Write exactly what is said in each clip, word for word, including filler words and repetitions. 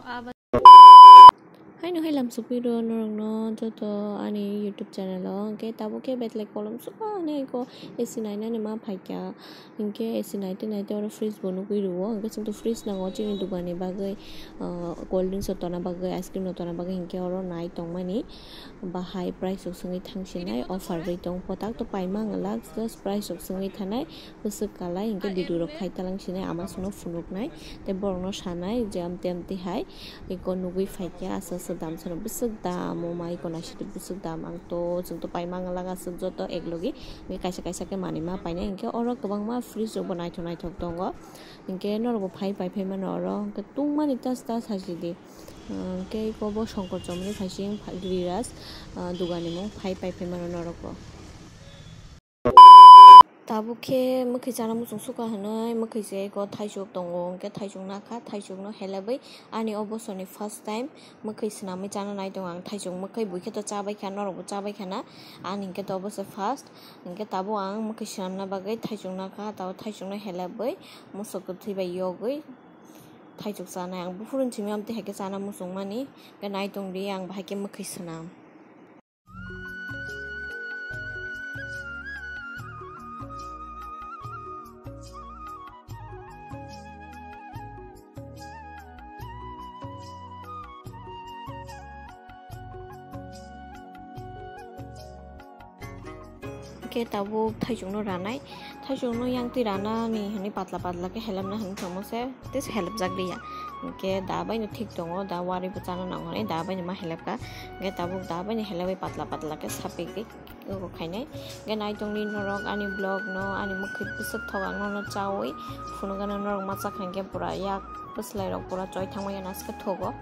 Haino hai lamsukwi rw norokno joto ani YouTube channel o, hwnkhe tabuk khe belai kolom suka hinwi ko A C nainani ma phaikha, hwnkhe A C naitwi naitwi oro fridge bo nukwi rwo, hwnkhe chwngto fridge nango chini dugani bagwi, ah, cold drinks rok tonna bagwi, ice cream rok tonna bagwi, hwnkhe oro nai tongmani bahai price rok swngwi thangsinai, offer bai tong pho, tak to paima wng lak, just price rok swngwi thanai. Bwswk kalai hwnkhe video rok khai talang sinai, ama songno phunuknai tei borokno sanai je amtwi amtwi hai eko nugwi phaikhe aswk aswk dam sano bwswk dam, o ma eko naisidi bwswk dam, ang to chwngto paima wng lak aswk joto eklogi hwnkhe kaisa kaisa khe manwi ma painai hwnkhe oro kwbangma fridge rokbo naithok naithok tongo hwnkhe norokbo phai pai phai mano oro hwnkhe tungmani tas tas hai sidi hwnkhe eko bo Songkor Chomoni phaising Giriraj dugani mung phai pai phai mano norokbo. Tabuk khe mwkhwi chana muchung suka hwnwi mwkhwi se eko thaichuk tongo, hwnkhe thaichuk nakha, thaichukno helebwi ani o bosorni first time mwkhwi swnamwi chana nai tongo ang. Thaichuk mwkhwi buikhe to chabaikha, norokbo chabaikha na, ani hwnkhe to obo se first. Hwnkhe tabuk ang mwkhwi swnamna bagwi thaichuk nakha, tabuk thaichukno helebwi moso kwthwi bai yogwi thaichuk chanai ang. Buphuruni simi amtwi hai khe chana muchungmani, hwnkhe nai tongdi ang bahai khe mwkhwi swnam. Hwnkhe tabuk thaichukno ranai, thaichukno yang twi ranani hwnwi patla patla khe helepna hwnwi tongmo se, tei se helepjak liya. Hwnkhe da baino thik tongo, da waribo chana nango hwnwi da baino ma helepkha. Hwnkhe tabuk da baino helepwi patla patla khe sapigwi eko khainai. Hwnkhe naitongdi norok ani vlog no, ani mwkhwi bwswk thok ang nono chaui phunukgana norok ma chakha hwnkhe pura yak bwslai rok pura choi thangmaya naskhe thogo.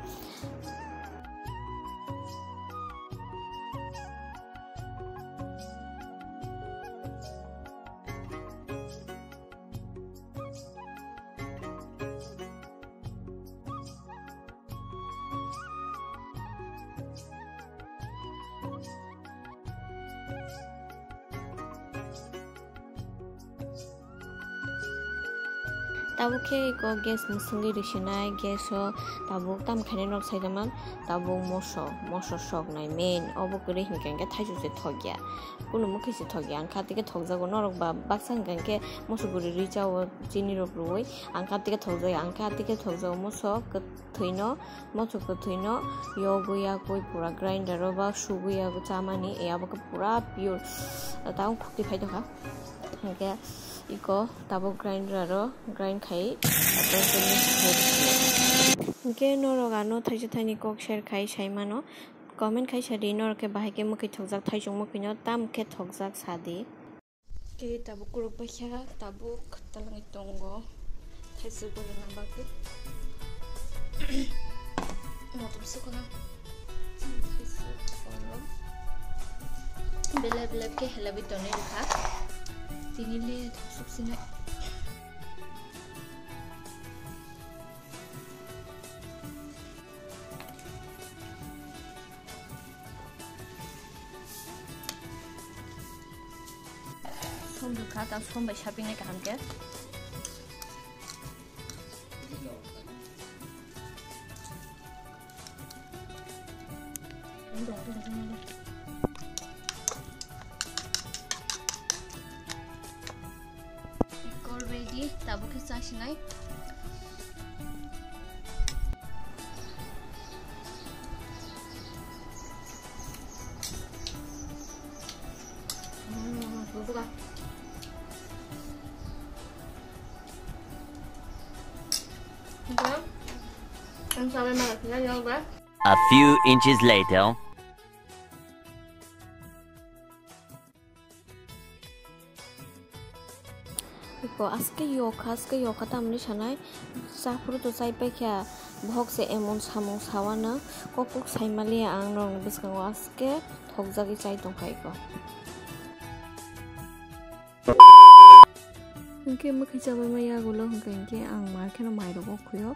Tabuk khe eko gas mwswngwi rwsinai, gas o tabuk tamo khainai norok saitama, tabuk moso, moso soknai main obo kwrwi hinkhe hinkhe thaichuk se thokya, kunu mwkhwi se thokya, ang kha tike thokjago norok ba baksa hinkhe hinkhe moso guri rwi chao chini rok rwui, ang kha tike thokjago, ang kha tike thokjago moso kwthwino, moso kwthwino yogwi yakwi pura grinder o ba sugwi yakwi chamani, e abo khe pura pure tamo khukti phai tongkha. Hwnkhe iko tabuk grinder aro grind khai, tabuk khe mix khai rwsio. Hwnkhe norok ano thaisa thaini kok share khai sai mano, comment khai sadi norok khe bahai khe mwkhwi thokjak, thaichung mwkhwino tam khe thokjak sadi. Khe tabuk kuruk baikha, tabuk talangwi tongo. Thaisuk bolongna bagwi. Motom sukha. Thaisuk bolong. Belep belep khe helabwi tonwi rwkha. Tini le thaisuk sinai. Som rwkha, ta som bai sapinai kaham khe. Already tabuk khe chasinai. Mm, bubuga. Ang sabai malah sila yang ba. A few inches later. Iko aske yokha, aske yokha tamni sanai, chaphuru to chai paikha, bohok se emon samung sawana, kok kok saimaliya ang norokni bwskango aske thokjagwi chai tongkha iko. Hwnkhe mwkhwi chabaima yagulo hwnkhe hinkhe ang mar kheno mairok o khuyo.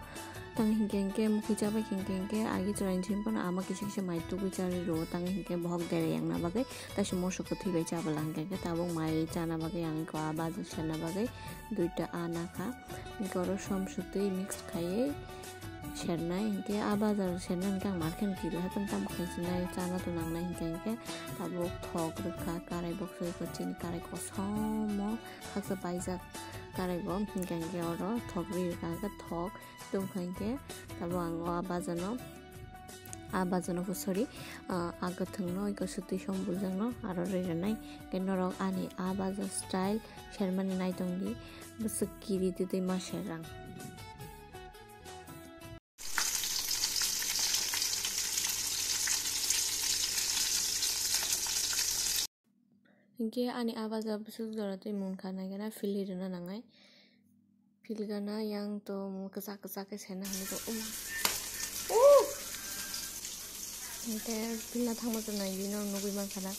Tang hinkhe hinkhe mwkhwi chabai hinkhe hinkhe agi chwraini simi phano ama kisa kisa mai tubui charwi rwo. Tang hinkhe bohok dere yangna bagwi taisa moso kwthwi bai chabala hinkhe hinkhe tabuk mai chana bagwi ang iko a bajak serna bagwi duita a nakha. Hinkhe oro som sutwi mix khaiwi Sernai hinkhe a bazar sernai hinkhe ang market kiri hai phano tamo khlai sinai chana to nangnai hinkhe hinkhe tabuk thok rwkha karai box rwkha chini karai kosomo khaksa paijak karai bo hinkhe hinkhe oro thok rwi rwkha hinkhe thok tongkha hinkhe tabuk ang o a bazar no a bazar no sorry a kwthwng no eko swtwi som bujak no aro rwi rwnai hinkhe norok ani a bazar style sermani naitongdi bwswk kiri twi twi ma serang. Hinkhe ani a bazar bwswk jora twi munkha naikhe na philwi rwna nangnai. Philgana yang to kwchak kwchak khe sena hinwi tong uma. Hinkhe philna thangma to nai bini nugwi mankha na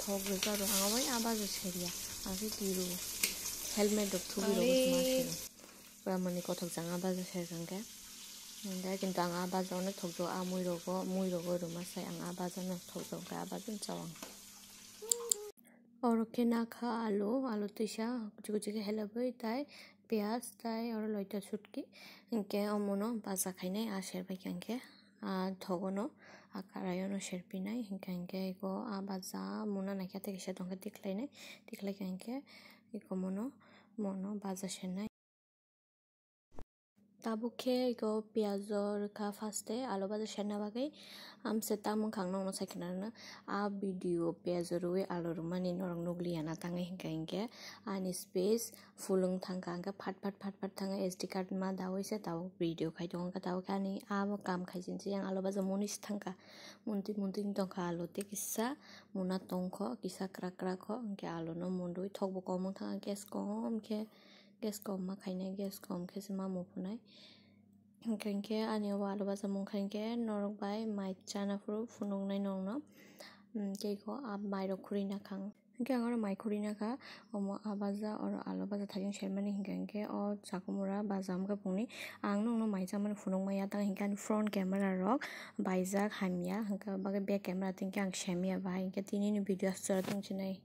thok rwjak rw ang bai a bazar seriya ang khe kiru helmet rok thugwi rw ma sero. Pura mani kothok jang a bazar serkang khe. Hinkhe kintu ang a bazar no thokjak a mui rogo mui rogo rwma sai ang a bazar no thokjak khe a bazar no chao ang. Oro khe nakha alu, alu twisa kuchi kuchi khe helebwi tai piyaj tai oro loita sutki hinkhe omono baja khainai a serbai khe hinkhe a thogono a karaiono serpinai hinkhe hinkhe eko a baja muna naikhe tei kisa tongkhe tikhlainai tikhlai khe hinkhe eko mono mono baja sernai. Tabuk khe eko piyajo rwkha first e alo baja serna bagwi. Amse tamo wngkha ang nokno sai khna rwna. A video piyajo rwui alo rwmani norok nukliya na tangwi hinkha hinkhe ani space full wng thangkha hinkhe phat phat phat phat thangwi S D card ma daui se tabuk video khai tongo hinkhe tabuk khe ani abo kam khai sinsi yang alo baja muni se thangkha. Muntui muntui wng tongkha alo tei kisa muna tongkho kisa krak krak kho hinkhe alo no mundui thokbo kom wng thangkha gas kom khe. Gas kom ma khainai, gas kom khe se ma muphunai. Hinkhe hinkhe ani o alu baja mung kha hinkhe norok bai mai chana phuru phunuknai nokno. Tei ko a mairok khurui nakhang. Hinkhe ang oro mai khurui nakha, omo a baja oro alu baja thaichung sermani hinkhe hinkhe o chakumura baja wngkha phungni. Ang nokno mai chamani phunukmaya tang hinkhe ani front camera rok baijak hamya, hinkhe bagwi back camera tei hinkhe ang semya bahai hinkhe tini ni video aswk chwra tongsinai.